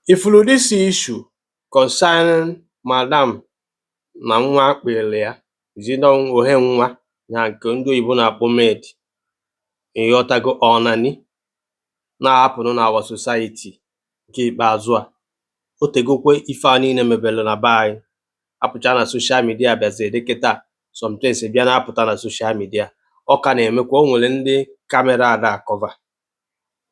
Ifulu this issue concerning madam na nwa akpịrị ya is either ohe nwa na nke ndị oyibo na-akpọ maid, ịghọtago, ọnani na-ahapụrụ na our society nke ikpeazụ a. O tegokwe ife a niile mebere na be anyị apụcha na social media, bịazie dị kịta sometimes bịa na-apụta na social media. Ọ ka na-emekwa. O nwere ndị camera ada cover,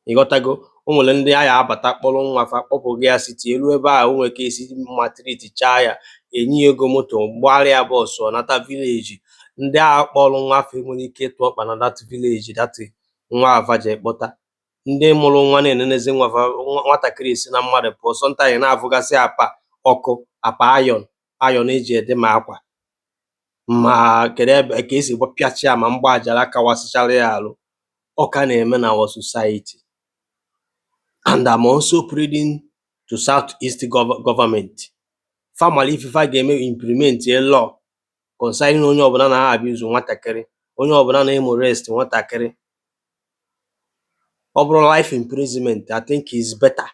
ịghọtago. O nwere ndị a ya abata kpọrọ nwa fa kpọpụga ya siti elu ebe a. O nwere ka esi maltreatchaa ya, enye ya ego moto, gbara ya bus, ọ nata village. Ndị agha kpọrọ nwa afọ enwere ike ịtụ ọkpa na that village, that nwa afa ji kpọta. Ndị mụrụ nwa na-enenezi nwa fa, nwatakịrị esi na mmadụ pụọ. Sometimes na-afụgasị apa ọkụ, apa iron, iron eji ede ma akwa ma kedu ebe ka esi pịachia ma mgbajara kawasịchara ya arụ. Ọ ka na-eme na our society, and I'm also pleading to South East government family ife fa ga-eme, implement a law concerning onye ọbụla na-abuse nwatakịrị, onye ọbụla na-emolest nwatakịrị. Ọ bụrụ life imprisonment, I think is better.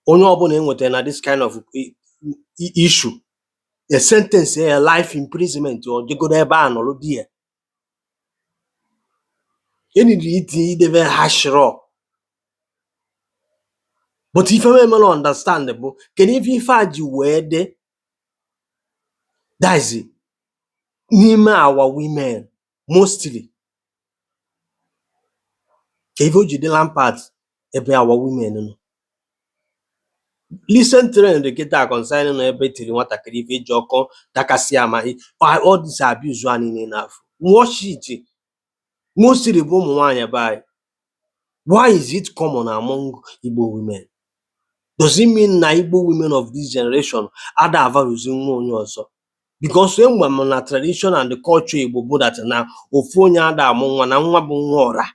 Onye ọbụla enwetara na this kind of issue, a sentence ya life imprisonment. Ọ dịgodo ebe a nọrọ di ya enidi itinye idebe harsh law. But ife m emere understand bụ kedu ife ife a ji wee dị, that is, n'ime our women mostly, ka ife o ji dị rampant ebe our women nọ. Recent trend kịta concerning na ebe etiri nwatakịrị ife, eji ọkụ takasị ya, ma all this abuse a niile na-afụ, watch it, mostly bụ ụmụ nwaanyị be anyị. Why is it common among Igbo women? Does it mean na Igbo women of this generation ada avaluezi nwa onye ọzọ? Because enwe m na tradition and the culture Igbo bụ that na ofu onye ada amụ nwa, na nwa bụ nwa ọra,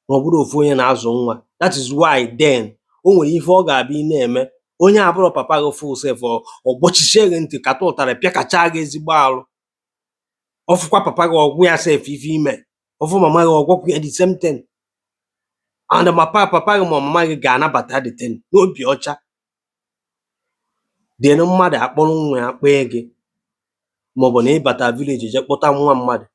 ma ọ bụrụ ofu onye na-azụ nwa. That is why then o nwere ife ọ ga-abịa ị na-eme, onye abụrọ papa gị full sef, ọ gbochichie gị ntị, kata ụtarị pịakacha gị ezigbo alụ. Ọfụkwa papa gị, ọgwụ ya sef ife ime. Ọfụ mama gị, ọgwọkwa ya the same thing. And ma papa gị ma mama gị ga-anabata the thing n'obi ọcha. Then mmadụ akpọrọ nwa ya kpee gị, maọbụ na ịbata village jee kpọta nwa mmadụ,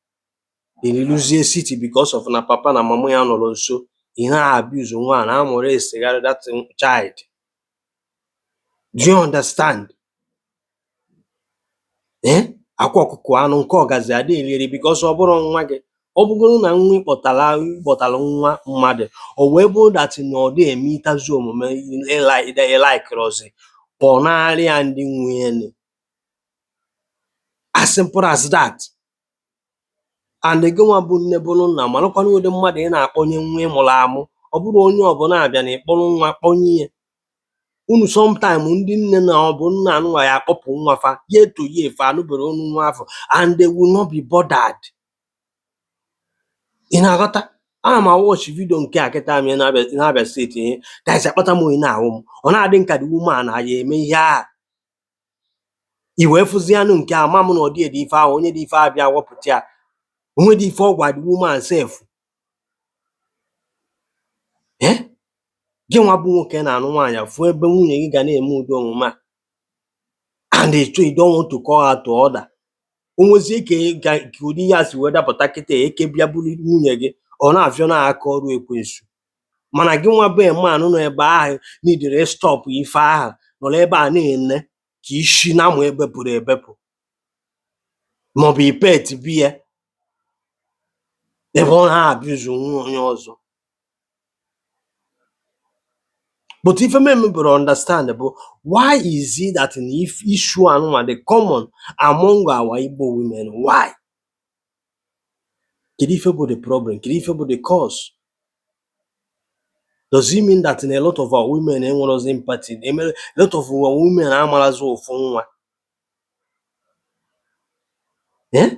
then ịrụzie city, because of na papa na mama ya nọrọ nso, ị na-abuse nwa a na-amụrụ esegharị that child. Do you understand? Eh, akwa ọkụkọ anụ nke ọgazi ada erieri, because ọ bụrụ nwa gị, ọ bụgoro na nwa ịkpọtara nwa mmadụ, o wee bụrụ that na ọ dị eme itazi omume ịlikịrọzi, kpọnarị ya ndị nwe. As simple as that. And gị nwa bụ nne, bụrụ nna, marakwana ụdị mmadụ ị na-akpọnye nwa ị mụrụ amụ. Ọ bụrụ onye ọbụla abịa na ịkpọrọ nwa kpọnye ya unu. Sometime ndị nne na ọ bụ nna anụnwa ya akpọpụ nwa fa ya eto ya efe anụbere onu nwa afọ, and they will not be bothered. Ị na-aghọta? Ana m awatch video nke a kịta mee n'Abia State. Ihe that akpata m oyi na-ahụ m, ọ na-adị nka the woman na ya eme ihe a i wee fụzianụ nke a ma m na ọ dị ede ife ahụ, onye dị ife abịa wepụta ya, onwe dị ife ọgwa the woman sef. Eh, gị nwa bụ nwoke na-anụ nwaanyị, fụ ebe nwunye gị ga na-eme ụdị omume a, and you don't want to call her to order. O nwezie ka ụdị ihe a si wee dapụta kịta, eke bịa bụrụ nwunye gị, ọ na-afịọ na-aka ọrụ ekwensu. Mana gị nwa bụ man nọ ebe ahụ nidere stop ife ahụ, nọrọ ebe a na-ene ka isi na-amụ ebepụrụ ebepụ, maọbụ ipet biya ebe ọ na-abuse nwa onye ọzọ. But ife m emebere understand bụ why is it that na if issue anụnwa dị common among our Igbo women? Why? Kedu ife bụ the problem? Kedu ife bụ the cause? Does it mean that na a lot of our women enwerozi empathy? A lot of our women amarazi ụfụ nwa? Eh,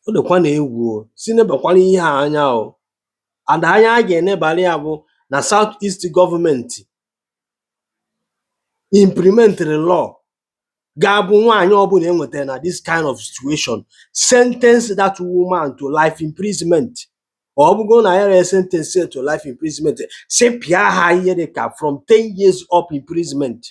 ọ dịkwa na egwu o si nebakwana ihe a anya o. And anya a ga-enebara ya bụ na South East gọọmenti implementịrị law ga-abụ nwaanyị ọbụla enwetara na this kind of situation, sentence that woman to life imprisonment. Ọ bụgo na ya sentence to life imprisonment, si pịa ha ihe dị ka from 10 years up imprisonment.